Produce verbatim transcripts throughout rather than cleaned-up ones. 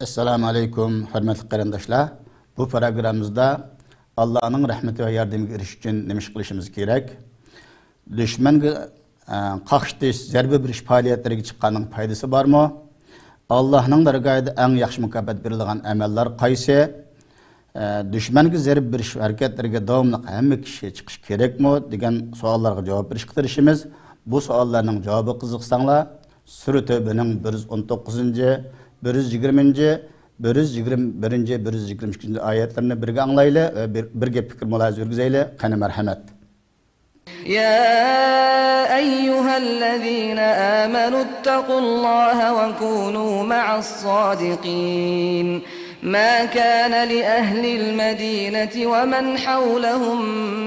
ئەسسالامۇ ئەلەيكۇم، ھۆرمەتلىك قېرىنداشلار. بۇ پروگراممىمىزدا ئاللانىڭ رەھمىتى ۋە ياردىمىگە ئېرىشىش ئۈچۈن نېمە ئىش قىلىشىمىز كېرەك؟ دۈشمەنگە، ئە، قاقشىتىش، زەربە بېرىش پائالىيەتلىرىگە چىققاننىڭ پايدىسى بارمۇ؟ ئاللانىڭ دەرگاھىدا ئەڭ ياخشى مۇكاپات بېرىلىدىغان ئەمەللەر قايسى؟ ئە، دۈشمەنگە زەربە بېرىش ھەرىكەتلىرىگە داۋاملىق ھەممە كىشى چىقىشى كېرەكمۇ دېگەن سوئاللارغا جاۋاب بېرىشكە تىرىشىمىز. بۇ سوئاللارنىڭ جاۋابىغا قىزىقساڭلار، سۈرە تەۋبىنىڭ بىر يۈز ئون توققۇزىنچى، بىر يۈز يىگىرمىنچى، بىر يۈز يىگىرمە بىرىنچى، بىر يۈز يىگىرمە ئىككىنچى ئايەتلىرىنى بىرگە ئاڭلايلى ۋە بىر، بىرگە پىكىر مۇلاھىزە يۈرگۈزەيلى. قېنى، مەرھەمەت. يا أيها الذين آمنوا اتقوا الله وكونوا مع الصادقين. ما كان لأهل المدينة ومن حولهم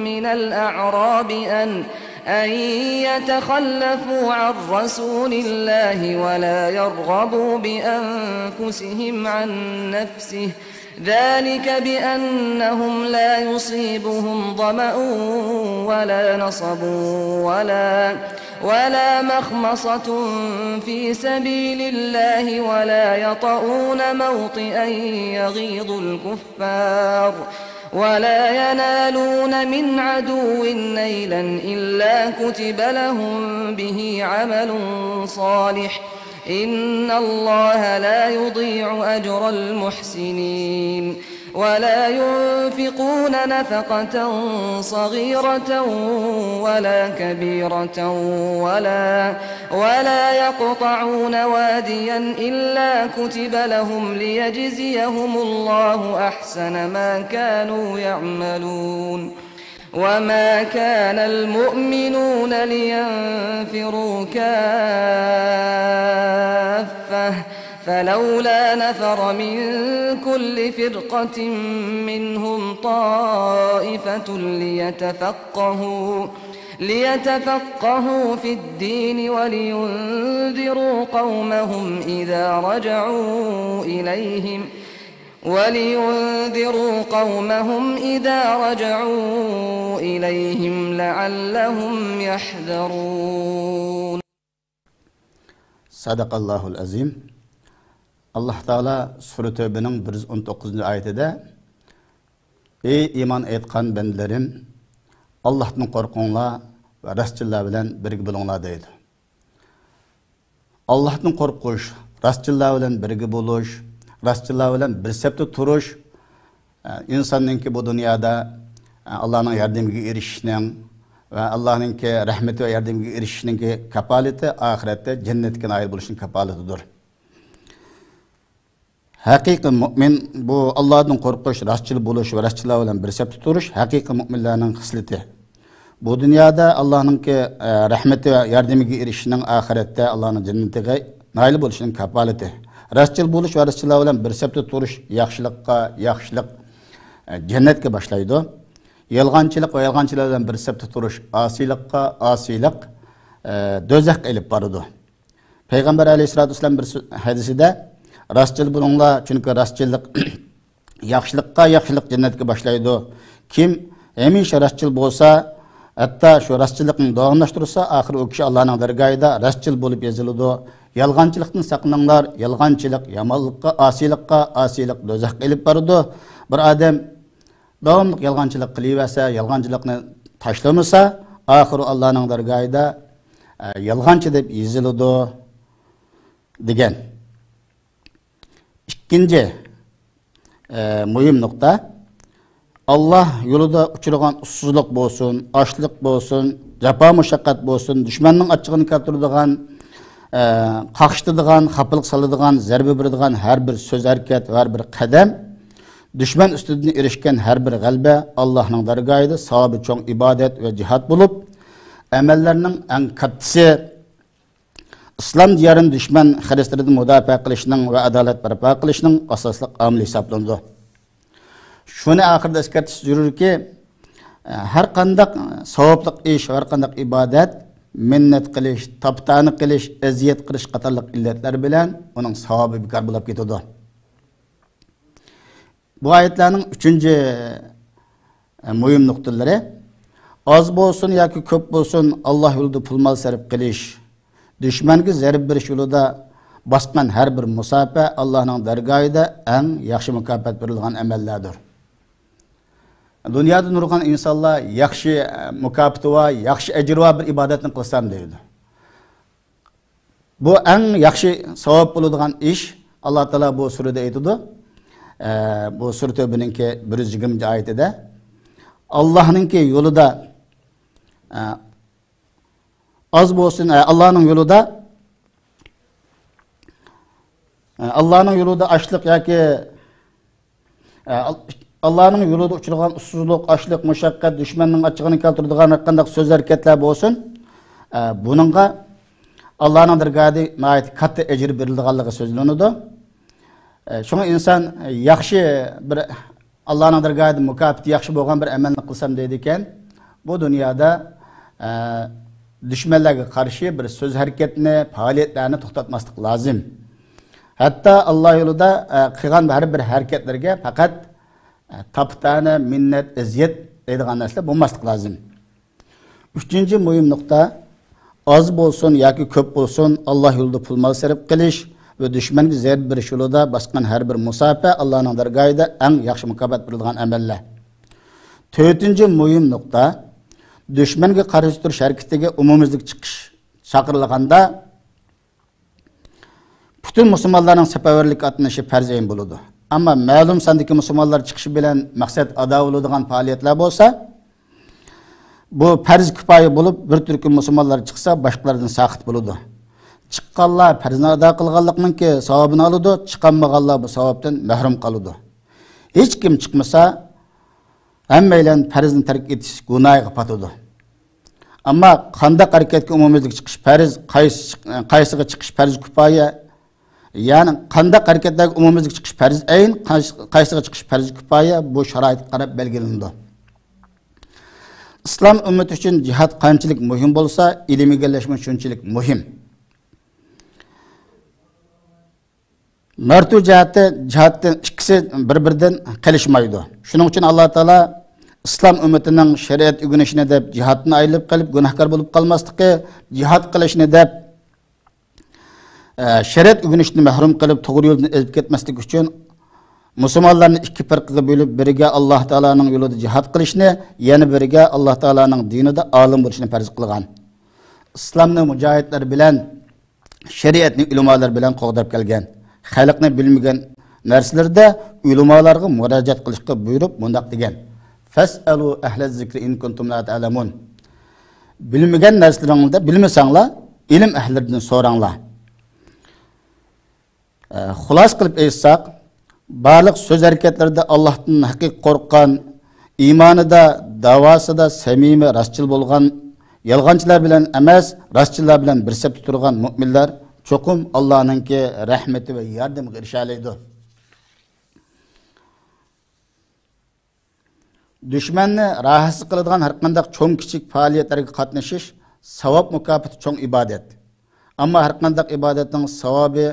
من الأعراب أن، أن يتخلفوا عن رسول الله ولا يرغبوا بأنفسهم عن نفسه، ذلك بأنهم لا يصيبهم ظمأ ولا نصب ولا، ولا مخمصة في سبيل الله ولا يطئون موطئا يغيظ الكفار ولا ينالون من عدو نيلا إلا كتب لهم به عمل صالح، إن الله لا يضيع أجر المحسنين. ولا ينفقون نفقة صغيرة ولا كبيرة ولا، ولا يقطعون واديا إلا كتب لهم ليجزيهم الله أحسن ما كانوا يعملون. وما كان المؤمنون لينفروا كافة، فلولا نفر من كل فرقة منهم طائفة ليتفقهوا، ليتفقهوا في الدين ولينذروا قومهم إذا رجعوا إليهم، ولينذروا قومهم إذا رجعوا إليهم لعلهم يحذرون. سەدەقەللاھۇل ئەزىم. ئاللاھ تائالا سۈرە تەۋبىنىڭ بىر يۈز ئون توققۇزىنچى ئايىتىدە، ئەي ئىمان ئېيتقان بەندىلىرىم، ئاللاھتىن قورقۇڭلار ۋە راستچىللار بىلەن بىرگە بولۇڭلار، دەيدۇ. ئاللاھتىن قورقۇش، راستچىللار بىلەن بىرگە بولۇش، راستچىللار بىلەن بىر سەپتە تۇرۇش، ئە، ئىنساننىڭكى بۇ دۇنيادا، ئە، ئاللانىڭ ياردىمىگە ئېرىشىشنىڭ ۋە ئاللانىڭكى رەھمىتى ۋە ياردىمىگە ئېرىشىشنىڭكى كاپالىتى، ئاخىرەتتە جەننەتكە نائىل بولۇشنىڭ كاپالىتىدۇر. ھەقىقىي مۆمىن، بۇ ئاللادىن قورقۇش، راستچىل بولۇش ۋە راستچىللار بىلەن بىر سەپتە تۇرۇش ھەقىقىي مۆمىنلەرنىڭ خىسلىتى. بۇ دۇنيادا ئاللانىڭكى، ئە، رەھمىتى ۋە ياردىمىگە ئېرىشىشنىڭ، ئاخىرەتتە ئاللانىڭ جەننىتىگە نائىل بولۇشنىڭ كاپالىتى. راستچىل بولۇش ۋە راستچىللار بىلەن بىر سەپتە تۇرۇش ياخشىلىققا ياخشىلىق، ئە، جەننەتكە باشلايدۇ. يالغانچىلىق ۋە يالغانچىلار بىلەن بىر سەپتە تۇرۇش ئاسىيلىققا، ئاسىيلىق، ئە، دوزاخقا ئېلىپ بارىدۇ. پەيغەمبەر ئەلەيھىسسالاتۇ ۋەسسالام بىر سۆ-، ھەدىسىدە، «راستچىل بولۇڭلار، چۈنكى راستچىللىق ياخشىلىققا ياخشىلىق جەننەتكە باشلايدۇ. كىم ھەمىشە راستچىل بولسا، ھەتتا شۇ راستچىللىقنى داۋاملاشتۇرسا، ئاخىرى ئۇ كىشى ئاللانىڭ دەرگاھىدا راستچىل بولۇپ يېزىلىدۇ. يالغانچىلىقتىن ساقلىنىڭلار، يالغانچىلىق يامانلىققا، ئاسىيلىققا، ئاسىيلىق دوزاخقا ئېلىپ بارىدۇ.» بىر ئادەم داۋاملىق يالغانچىلىق قىلىۋەرسە، يالغانچىلىقنى تاشلىمىسا، ئاخىرى ئاللانىڭ دەرگاھىدا، ئە، يالغانچى دەپ يېزىلىدۇ، دېگەن. ئىككىنچى، ئە، مۇھىم نۇقتا، ئاللا يولىدا ئۇچرىغان ئۇسسۇزلۇق بولسۇن، ئاچلىق بولسۇن، جاپا مۇشەققەت بولسۇن، دۈشمەننىڭ ئاچچىقىنى كەلتۈرىدىغان، ئە، قاقشىتىدىغان، خاپىلىق سالىدىغان، زەربە بېرىدىغان ھەر بىر سۆز ھەرىكەت، ھەر بىر قەدەم، دۈشمەن ئۈستىدىن ئېرىشكەن ھەر بىر غەلىبە ئاللاھنىڭ دەرگاھىدا ساۋابى چوڭ ئىبادەت ۋە جىھاد بولۇپ، ئەمەللەرنىڭ ئەڭ كاتتىسى، ئىسلام دىيارىنى دۈشمەن خىرىسلىرىدىن مۇداپىئە قىلىشنىڭ ۋە ئادالەت بەرپا قىلىشنىڭ ئاساسلىق ئامىلى ھېسابلىنىدۇ. شۇنى ئاخىرىدا ئەسكەرتىش زۆرۈركى، ھەر قانداق ساۋابلىق ئىش، ھەر قانداق ئىبادەت مىننەت قىلىش، تاپا-تانە قىلىش، ئەزىيەت قىلىش قاتارلىق ئىللەتلەر بىلەن ئۇنىڭ ساۋابى بىكار بولاپ كېتىدۇ. بۇ ئايەتلەرنىڭ ئۈچىنچى، ئە، مۇھىم نۇقتىلىرى، ئاز بولسۇن ياكى كۆپ بولسۇن، ئاللا يولىدا پۇل-مال سەرپ قىلىش، دۈشمەنگە زەربە بېرىش يولىدا باسقان ھەر بىر مۇساپە ئاللانىڭ دەرگاھىدا ئەڭ ياخشى مۇكاپات بېرىلىدىغان ئەمەللەردۇر. دۇنيادا نۇرغۇن ئىنسانلار ياخشى، ئە، مۇكاپاتى بار، ياخشى ئەجرى بار بىر ئىبادەتنى قىلسام دەيدۇ. بۇ ئەڭ ياخشى ساۋاب بولىدىغان ئىش. ئاللا تائالا بۇ سۈرىدە ئېيتىدۇ. ئە، بۇ سۈرە تەۋبىنىڭكى بىر يۈز يىگىرمىنچى ئايىتىدە، ئاللانىڭكى يولىدا، ئە، ئاز بولسۇن، ئە، ئاللانىڭ يولىدا، ئە، ئاللانىڭ يولىدا ئاچلىق ياكى، ئە، ئال-، ئاللانىڭ يولىدا ئۇچرىغان ئۇسسۇزلۇق، ئاچلىق، مۇشەققەت، دۈشمەننىڭ ئاچچىقىنى كەلتۈرىدىغان ھەر قانداق سۆز ھەرىكەتلەر بولسۇن، ئە، بۇنىڭغا ئاللانىڭ دەرگاھىدا ناھايىتى كاتتا ئەجىر بېرىلىدىغانلىقى سۆزلىنىدۇ. ئە، شۇڭا ئىنسان، ئە، ياخشى بىر ئاللانىڭ دەرگاھىدا مۇكاپاتى ياخشى بولغان بىر ئەمەلنى قىلسام دەيدىكەن، بۇ دۇنيادا، ئە، دۈشمەنلەرگە قارشى بىر سۆز ھەرىكەتنى، پائالىيەتلەرنى توختاتماسلىق لازىم. ھەتتا ئاللا يولىدا، ئە، قىلغان ھەر بىر ھەرىكەتلەرگە پەقەت، ئە، تاپا-تەنە، مىننەت، ئەزىيەت دەيدىغان نەرسىلەر بولماسلىق لازىم. ئۈچىنچى مۇھىم نۇقتا، ئاز بولسۇن ياكى كۆپ بولسۇن، ئاللا يولىدا پۇل-مال سەرپ قىلىش ۋە دۈشمەنگە زەربە بېرىش يولىدا باسقان ھەر بىر مۇساپە ئاللانىڭ دەرگاھىدا ئەڭ ياخشى مۇكاپات بېرىدىغان ئەمەللەر. تۆتىنچى مۇھىم نۇقتا، دۈشمەنگە قارشى تۇرۇش ھەرىكىتىگە ئومۇميۈزلۈك چىقىش چاقىرىلغاندا، پۈتۈن مۇسۇلمانلارنىڭ سەپەرۋەرلىككە ئاتلىنىشى پەرز ئەين بولىدۇ. ئەمما مەلۇم ساندىكى مۇسۇلمانلار چىقىشى بىلەن مەقسەت ئادا بولىدىغان پائالىيەتلەر بولسا، بۇ پەرز كۇپايە بولۇپ، بىر تۈركۈم مۇسۇلمانلار چىقسا، باشقىلاردىن ساقىت بولىدۇ. چىققانلار پەرزنى ئادا قىلغانلىقنىڭكى ساۋابىنى ئالىدۇ، چىقالمىغانلار بۇ ساۋابتىن مەھرۇم قالىدۇ. ھېچكىم چىقمىسا، ھەممەيلەن پەرزنى تەرك ئېتىش گۇناھىغا پاتىدۇ. ئەمما قانداق ھەرىكەتكە ئومۇميۈزلۈك چىقىش پەرز، قايسى، قايسىغا چىقىش پەرز كۇپايە، يەنى قانداق ھەرىكەتلەرگە ئومۇميۈزلۈك چىقىش پەرز ئەين، قايسى، قايسىغا چىقىش پەرز كۇپايە، بۇ شارائىتقا قاراپ بەلگىلىنىدۇ. ئىسلام ئۈممىتى ئۈچۈن جىھاد قانچىلىك مۇھىم بولسا، ئىلىم ئىگىلەشمۇ شۇنچىلىك مۇھىم. مەرتۇ جەھەتتە جىھادتىن ئىككىسى بىر-بىرىدىن قېلىشمايدۇ. شۇنىڭ ئۈچۈن ئاللا تائالا ئىسلام ئۈممىتىنىڭ شەرىئەت ئۆگىنىشنى دەپ جىھادتىن ئايرىلىپ قېلىپ گۇناھكار بولۇپ قالماسلىقى، جىھاد قىلىشنى دەپ، ئە، شەرىئەت ئۆگىنىشتىن مەھرۇم قېلىپ توغرا يولدىن ئېزىپ كەتمەسلىك ئۈچۈن مۇسۇلمانلارنى ئىككى پىرقىگە بۆلۈپ، بىرىگە ئاللا تائالانىڭ يولىدا جىھاد قىلىشنى، يەنە بىرىگە ئاللا تائالانىڭ دىنىدا ئالىم بولۇشنى پەرز قىلغان. ئىسلامنى مۇجاھىدلار بىلەن شەرىئەتنى ئۆلىمالار بىلەن قوغداپ كەلگەن، خەلقنى بىلمىگەن نەرسىلىرىدە ئۆلىمالارغا مۇراجىئەت قىلىشقا بۇيرۇپ مۇنداق دېگەن: فەسئەلۇ ئەھلەز زىكرى ئىن كۇنتۇم لا تەلەمۇن. بىلمىگەن نەرسىلىرىڭلاردا، بىلمىسەڭلار، ئىلىم ئەھلىدىن سوراڭلار. ئە، خۇلاسە قىلىپ ئېيتساق، بارلىق سۆز ھەرىكەتلىرىدە ئاللاھتىن ھەقىقىي قورققان، ئىمانىدا، داۋاسىدا سەمىمىي، راستچىل بولغان، يالغانچىلار بىلەن ئەمەس، راستچىللار بىلەن بىر سەپتە تۇرغان مۆمىنلەر چوقۇم ئاللانىڭكى رەھمىتى ۋە ياردىمىگە ئېرىشەلەيدۇ. دۈشمەننى راھەتسىز قىلىدىغان ھەرقانداق چوڭ-كىچىك پائالىيەتلەرگە قاتنىشىش ساۋاب مۇكاپاتى چوڭ ئىبادەت. ئەمما ھەرقانداق ئىبادەتنىڭ ساۋابى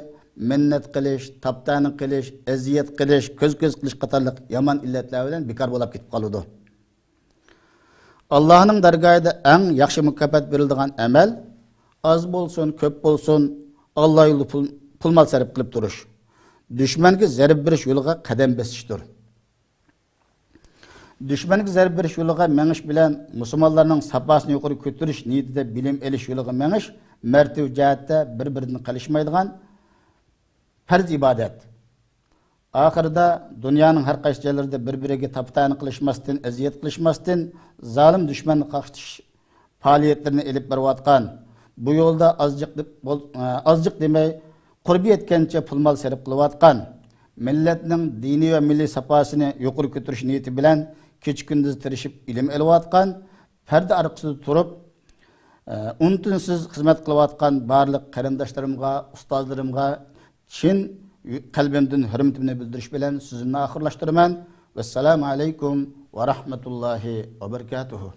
مىننەت قىلىش، تاپا-تەنە قىلىش، ئەزىيەت قىلىش، كۆز-كۆز قىلىش قاتارلىق يامان ئىللەتلەر بىلەن بىكار بولاپ كېتىپ قالىدۇ. ئاللاھنىڭ دەرگاھىدا ئەڭ ياخشى مۇكاپات بېرىلىدىغان ئەمەل، ئاز بولسۇن، كۆپ بولسۇن، ئاللا يولىدا پۇل، پۇل-مال سەرپ قىلىپ تۇرۇش، دۈشمەنگە زەربە بېرىش يولىغا قەدەم بېسىشتۇر. دۈشمەنگە زەربە بېرىش يولىغا مېڭىش بىلەن مۇسۇلمانلارنىڭ ساپاسىنى يۇقىرى كۆتۈرۈش نىيىتىدە بىلىم ئېلىش يولىغا مېڭىش مەرتىۋە جەھەتتە بىر-بىرىدىن قېلىشمايدىغان پەرز ئىبادەت. ئاخىرىدا دۇنيانىڭ ھەر قايسى جايلىرىدا بىر-بىرىگە تاپا-تەنە قىلىشماستىن، ئەزىيەت قىلىشماستىن، زالىم دۈشمەننى قاقشىتىش پائالىيەتلىرىنى ئېلىپ بېرىۋاتقان، بۇ يولدا ئازجىق دېپ بول-، ئازجىق دېمەي، قۇربى يەتكەنچە پۇل-مال سەرپ قىلىۋاتقان، مىللەتنىڭ دىنىي ۋە مىللىي ساپاسىنى يۇقىرى كۆتۈرۈش نىيىتى بىلەن كېچە-كۈندۈز تىرىشىپ ئىلىم ئېلىۋاتقان، پەردە ئارقىسىدا تۇرۇپ، ئە، ئۈن-تىنسىز خىزمەت قىلىۋاتقان بارلىق قېرىنداشلىرىمغا، ئۇستازلىرىمغا چىن قەلبىمدىن ھۆرمىتىمنى بىلدۈرۈش بىلەن سۆزۈمنى ئاخىرلاشتۇرىمەن. ۋەسسالامۇ ئەلەيكۇم ۋە رەھمەتۇللاھى ۋە بەرىكاتۇھۇ.